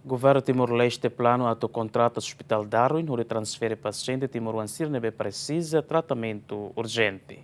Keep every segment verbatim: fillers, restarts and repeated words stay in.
Governu Timor-Leste planu atu kontrata Hospital Darwin hodi transfere pasiente timoroan sira ne'ebé presiza tratamentu urjente.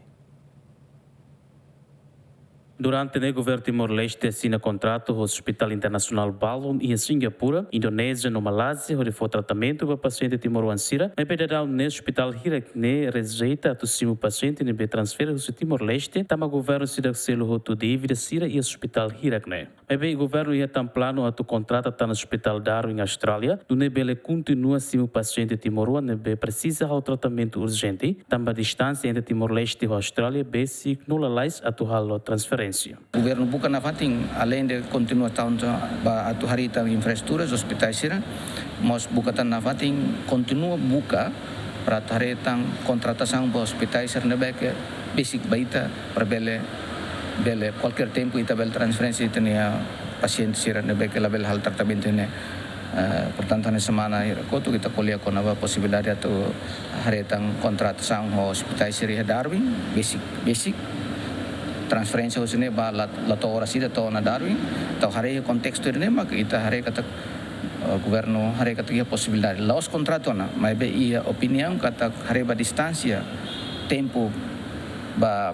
Durante ne'e, Governu Timor-Leste asina kontratu ho Hospital Internasionál balun iha Singapura, Indonézia no Malázia hodi fó tratamentu ba pasiente timoroan sira, maibé daudaun ne'e ospitál hirak ne'e rejeita atu simu pasiente ne'ebé transfere husi Timor-Leste, tanba governu seidauk selu hotu dívida sira iha ospitál hirak ne'e. Maibé governu iha tan planu atu kontrata tan Hospital Darwin Austrália, nune'e bele kontinua simu pasiente timoroan ne'ebé presiza halo tratamentu urjente, tanba distánsia entre Timor-Leste ho Austrália besik no lalais atu halo transferénsia. Governu buka nafatin, além de kontinua tan ba atu harii tan infraestrutura, ospitál sira, mós buka tan nafatin, kontinua buka para atu harii tan kontratasaun ba ospitál sira ne'ebé ke besik ba ita, para bele, bele kualkér tempu ita bele transferénsia ita-nia pasiente sira ne'ebé ke labele halo tratamentu ne'e. Eh, portantu, hanesan semana hira kotuk ita ko'alia kona-ba posibilidade atu harii tan kontratasaun ho ospitál sira iha Darwin, besik, besik. Transferénsia husi ne'e ba la, la to'o oras ida to'o ona Darwin, entaun haree kontestu ne'e maka ita haree katak, eh, governu haree katak iha posibilidade. La'ós kontratu ona, maibé iha opiniaun katak haree ba distánsia, tempu ba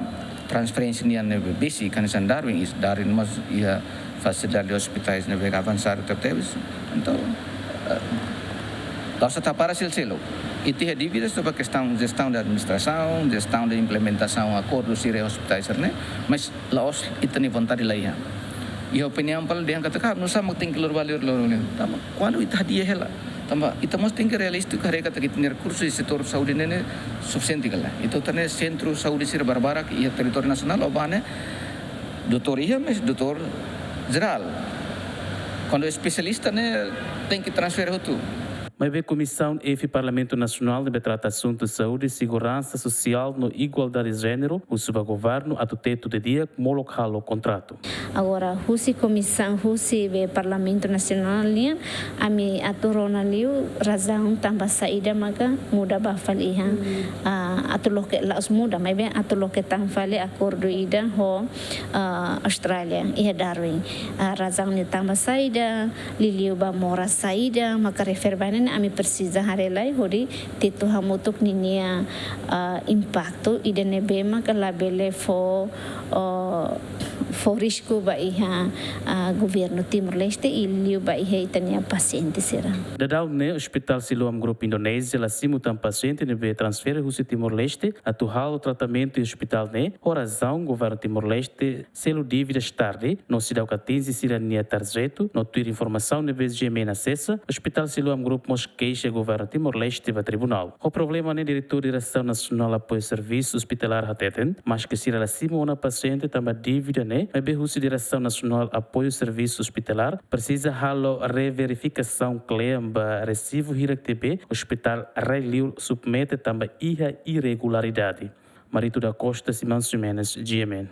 transferénsia nian ne'ebé besik, hanesan Darwin, is Darwin mós iha fasilidade ospitais ne'ebé avansadu tebetebes. Entaun, eh, la'ós atu hapara selu-seluk. Ita iha dívidas tanba kestaun jestaun de administrasaun, jestaun de implementasaun akordu sira ospitais sira-ne'e, mas la'ós ita-nia vontade la iha. Iha opiniaun fali dehan katak, ah, nusá mak tenke lori ba liur, lori ba liur. Tanba, kuandu ita hadi'a hela. Tanba, ita mós tenke realístiku, haree katak ita-nia rekursu iha setór saúde ne'e, ne'e sufisiente ka lae. Ita hotu hatene sentru saúde sira barbarak iha territóriu nasionál, ó bá ne'e, doutór iha, mas doutór jerál. Kuandu espesialista ne'e tenke transfere hotu. Maibé Komisaun F Parlamentu Nasionál ne'ebé trata asuntu saúde, seguransa sosiál no igualdade jéneru husu ba governu atu tetu didi'ak molok halo kontratu. Agora, husi komisaun, husi be Parlamentu Nasionál nian, ami atu rona liu razaun tanba saida maka muda ba fali iha, ah, atu loke, la'ós muda, maibé atu loke tan fali akordu ida ho, ah, Austrália, iha Darwin. Ah, razaun ne'e tanba saida, liuliu ba moras saida, maka refere ba ne'e ami presiza haree lai hodi tetu hamutuk ninia, ah, impaktu ida ne'ebé maka labele fó, ah, fó risku ba iha, ah, governu Timor-Leste i liu ba iha ita-nia pasiente sira. Daudaun ne'e Hospital Siloam Group Indonézia la simu tan pasiente ne'ebé transfere husi Timor-Leste atu halo tratamentu iha ospitál ne'e, ho razaun governu Timor-Leste selu dívidas tarde, no seidauk atinje sira-nia tarjetu, no tuir informasaun ne'ebé G M N asesa, Hospital Siloam Group mós keixa governu Timor-Leste ba tribunál. Ho problema ne'e, Diretór Diresaun Nasionál Apoiu Servisu Ospitalar hateten, maske sira la simu ona pasiente tanba dívida ne'e, maibé husi Diresaun Nasionál Apoiu Servisu Ospitalar presiza halo reverifikasaun kle'an ba resibu hirak ne'ebé ospitál rai-li'ur submete tanba iha irregularidade. Marito da Costa, Simão Ximenes, G M N.